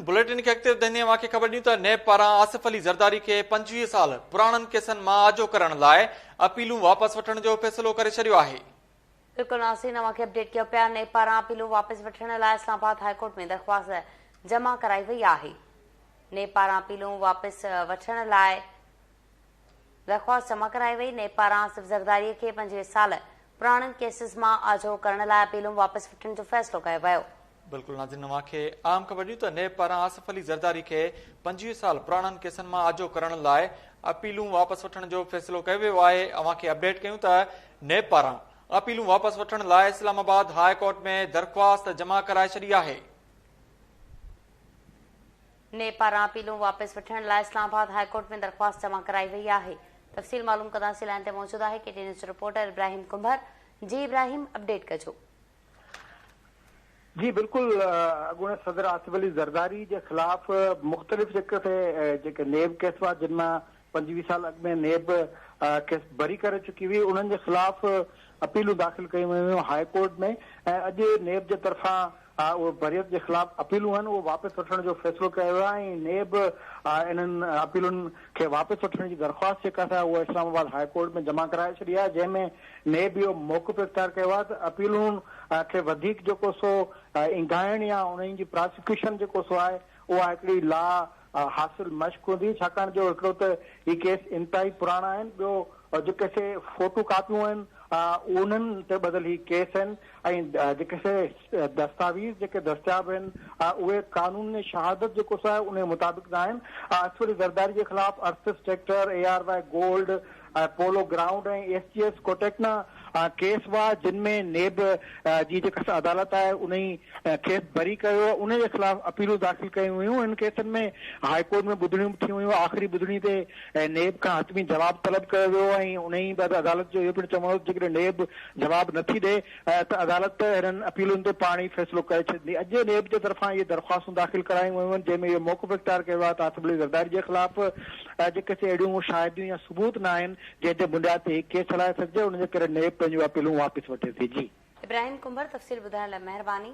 Bulletin کي اڳتي وڌائيندي اوهان کي خبر ڏيون ته نيب پاران آصف علي زرداري کي 25 سال پراڻن ڪيسن مان آجو ڪرڻ لاء اپيلون واپس وٺڻ جو فيصلو ڪري ڇڏيو آهي. بلڪل ناظرين اوهان کي اپڊيٽ ڪيو پيا نيب پاران اپيلون واپس وٺڻ لاء اسلام آباد هاء ڪورٽ ۾ درخواست جمع ڪرائي وئي آهي. نيب پاران اپيلون واپس وٺڻ لاء درخواست جمع ڪرائي وئي، نيب پاران آصف زرداري کي 25 سال پراڻن ڪيسز مان آجو ڪرڻ لاء اپيلون واپس وٺڻ جو فيصلو ڪيو ويو. بلڪل ناظرين اوهان کي اهم خبر ڏيون ته نيب پاران آصف علي زرداري کي 25 سال پراڻن ڪيسن مان آجو ڪرڻ لاء اپيلون واپس وٺڻ جو فيصلو ڪيو ويو آهي اوهان کي اپڊيٽ ڪيون ته نيب پاران اپيلون واپس وٺڻ لاء اسلام آباد هاء ڪورٽ ۾ درخواست جمع ڪرائي ڇڏي آهي. نيب پاران اپيلون واپس وٺڻ لاء اسلام آباد هاء ڪورٽ ۾ درخواست جمع ڪرائي وئي آهي. تفصيل معلوم ڪنداسين لائين تي موجود آهي ڪي ٽي نيوز جو رپورٽر ابراهيم ڪنڀر جي ابراهيم اپڊيٽ ڪجو. جي بلڪل اڳوڻي صدر آصف علي زرداري جي خلاف مختلف جيڪي سي جيڪي نيب ڪيس هئا جن مان 25 سال اڳ ۾ نيب کيس بري ڪري چڪي هئي انهن جي خلاف اپيلون داخل ڪيون ويون هيون هاء ڪورٽ ۾ ۽ اڄ نيب جي طرفان اهي بريت جي خلاف اپيلون آهن اهو واپس وٺڻ جو فيصلو ڪيو ويو آهي ۽ نيب انهن اپيلن کي واپس وٺڻ جي درخواست جيڪا سا اها اسلام آباد هاء ڪورٽ ۾ جمع ڪرائي ڇڏي آهي جنهن ۾ نيب اهو موقف اختيار ڪيو آهي ته اپيلون کي وڌيڪ جيڪو سو اينگهائڻ يا انهن جي پراسيڪيوشن جيڪو سو آهي اها هڪڙي لا حاصل مشق هوندي ڇاڪاڻ جو هڪڙو ته هي ڪيس انتهائي پراڻا آهن ٻيو جيڪي سي فوٽو ڪاپيون آهن انهن تي ٻڌل هي ڪيس آهن ۽ جيڪي سي دستاويز جيڪي دستياب آهن اهي قانون شهادت جيڪو سو آهي انهي مطابق نه آهن. آصف علي زرداري جي خلاف ارسس tractor, A R Y gold, polo ground ۽ S G S ڪوٽيڪنا case هئا جن ۾ نيب جي جيڪا عدالت آهي انهي کيس بري ڪيو انهي جي خلاف اپيلون داخل ڪيون ويون ان ڪيسن ۾ هاء ڪورٽ ۾ ٻڌڻيون به ٿيون هيون آخري ٻڌڻي تي نيب کان حتمي جواب طلب ڪيو ويو ۽ انهي بعد عدالت جو اهو پڻ چوڻ هو ته جيڪڏهن نيب جواب نٿي ڏي ته عدالت هنن اپيلن تي پاڻ ئي فيصلو ڪري ڇڏيندي. اڄ نيب جي طرفان اهي درخواستون داخل ڪرايون ويون آهن، جنهن ۾ اهو موقف اختيار ڪيو ويو آهي ته آصف علي زرداري جي خلاف جيڪي سي اهڙيون شاهديون يا ثبوت نه آهن، جنهن جي بنياد تي هي ڪيس هلائي سگهجي، ان جي ڪري نيب پنهنجون اپيلون واپس وٺي ٿي. جي. ابراهيم ڪنڀر تفصيل ٻڌائڻ لاء مهرباني.